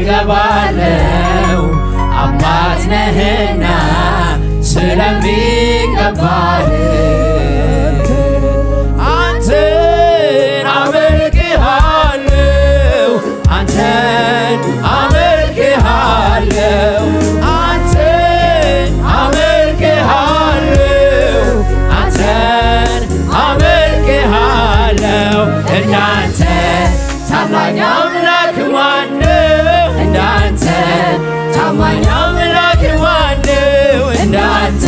ገባለው አባት ነህና ስለሚገባህ አንተን አመልክሃለው፣ አንተን አመልክሃለው፣ አንተን አመልክሃለው፣ አንተን አመልክሃለው። እንዳንተ ታማኝ አምላክ ማነው? እንዳንተ ታማኝ አምላክ ማነው? እንዳንተ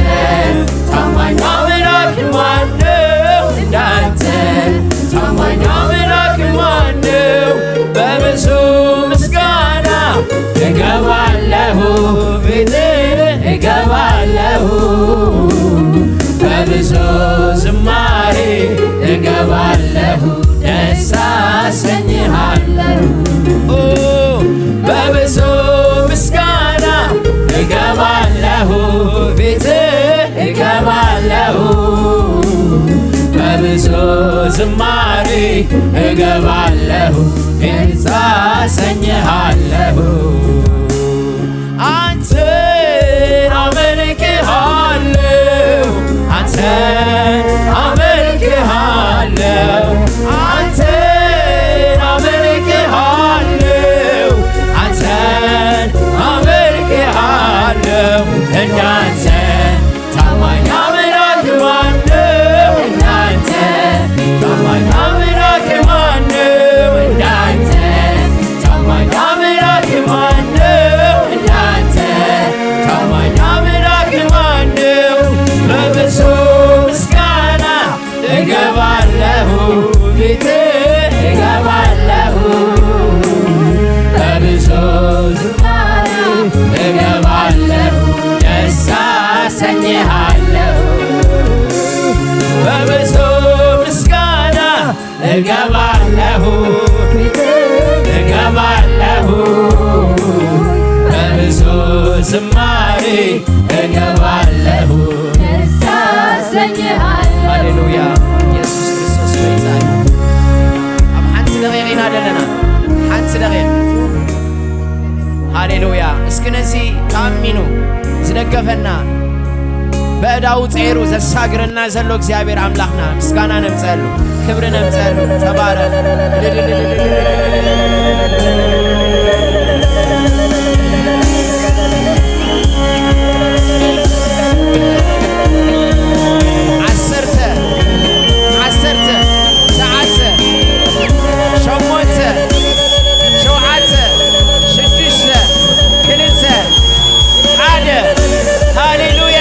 ታማኝ አምላክ ማነው? እንዳንተ ታማኝ አምላክ ማነው? በብዙ ምስጋና እገባለሁ፣ ቤት እገባለሁ፣ በብዙ ዝማሬ እገባለሁ፣ ደስ አሰኝሃለሁ። ኦ፣ በብዙ ምስጋና እገባለሁ፣ ቤት እገባለሁ፣ በብዙ ዝማሬ እገባለሁ፣ ደስ አሰኝሃለሁ። አንተን አመልክሃለሁ፣ አንተን አመልክሃለሁ፣ አንተን አመልክሃለሁ፣ አንተን አመልክሃለሁ። እንዳንተ ታማኝ አምላክ ማነው? እንዳንተ ታማኝ አምላክ ማነው? እንዳንተ ታማኝ አምላክ ማነው? እንዳንተ ታማኝ አምላክ ማነው? በብዙ ምስጋና እገባለሁ፣ ቤት እገባለሁ፣ በብዙ ዝማሬ እገባለሁ፣ ደስ አሰኝሃለሁ። በብዙ ምስጋና እገባለሁ፣ እገባለሁ፣ በብዙ ዝማሬ እገባለሁ። ደስ አሰኝሃለሁ። ሃሌሉያ። ኢየሱስ ክርስቶስ ጎይታ እዩ። ኣብ ሓንቲ ደቂቕ ኢና ዘለና። ሓንቲ ደቂቕ። ሃሌሉያ። እስኪ ነዚ ተኣሚኑ ዝደገፈና፣ በእዳው ጸይሩ ዘሳግረና ዘሎ እግዚኣብሔር ኣምላኽና ምስጋና ነምጸሉ፣ ክብሪ ነምጸሉ። ተባረኽ። ዓሰርተ፣ ዓሰርተ፣ ትሽዓተ፣ ሸሞንተ፣ ሸውዓተ፣ ሽዱሽተ፣ ክልተ፣ ሓደ። ሃሌሉያ።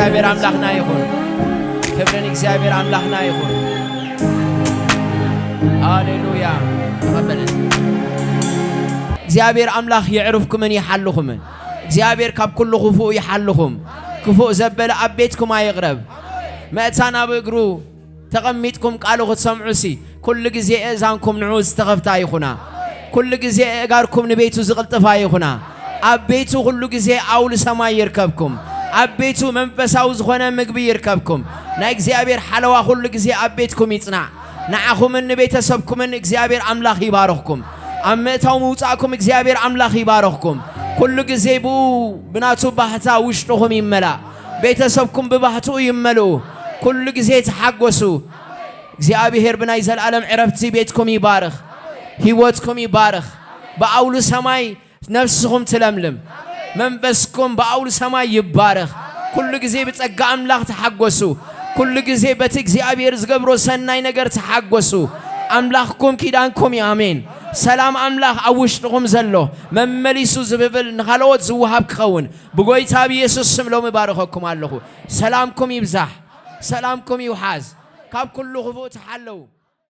እግዚኣብሔር ኣምላኽና ይኹን። ክብሪ ንእግዚኣብሔር ኣምላኽና ይኹን። ሃሌሉያ። ተቐበለኒ። እግዚኣብሔር ኣምላኽ የዕርፍኩምን ይሓልኹምን። እግዚኣብሔር ካብ ኩሉ ክፉእ ይሓልኹም። ክፉእ ዘበለ ኣብ ቤትኩም ኣይቕረብ። መእታን ኣብ እግሩ ተቐሚጥኩም ቃሉ ክትሰምዑሲ፣ ኩሉ ግዜ እእዛንኩም ንዕኡ ዝተኸፍታ ይኹና። ኩሉ ግዜ እእጋርኩም ንቤቱ ዝቕልጥፋ ይኹና። ኣብ ቤቱ ኩሉ ግዜ ኣውሊ ሰማይ ይርከብኩም። ኣብ ቤቱ መንፈሳዊ ዝኾነ ምግቢ ይርከብኩም። ናይ እግዚኣብሔር ሓለዋ ኩሉ ግዜ ኣብ ቤትኩም ይጽናዕ። ንዓኹምን ንቤተሰብኩምን እግዚኣብሔር ኣምላኽ ይባርኽኩም። ኣብ ምእታው ምውጻእኩም እግዚኣብሔር ኣምላኽ ይባርኽኩም። ኩሉ ግዜ ብኡ ብናቱ ባህታ ውሽጥኹም ይመላእ። ቤተሰብኩም ብባህትኡ ይመልኡ። ኩሉ ግዜ ተሓጎሱ። እግዚኣብሔር ብናይ ዘላለም ዕረፍቲ ቤትኩም ይባርኽ። ህይወትኩም ይባርኽ። ብኣውሉ ሰማይ ነፍስኹም ትለምልም። መንፈስኩም ብኣውሉ ሰማይ ይባረኽ። ኩሉ ግዜ ብጸጋ ኣምላኽ ተሓጎሱ። ኩሉ ግዜ በቲ እግዚኣብሔር ዝገብሮ ሰናይ ነገር ተሓጎሱ። ኣምላኽኩም ኪዳንኩም እዩ። ኣሜን። ሰላም ኣምላኽ ኣብ ውሽጥኹም ዘሎ መመሊሱ ዝብብል ንኻልኦት ዝወሃብ ክኸውን ብጎይታ ብየሱስ ስም ሎሚ ባርኸኩም ኣለኹ። ሰላምኩም ይብዛሕ። ሰላምኩም ይውሓዝ። ካብ ኩሉ ክፉእ ተሓለዉ።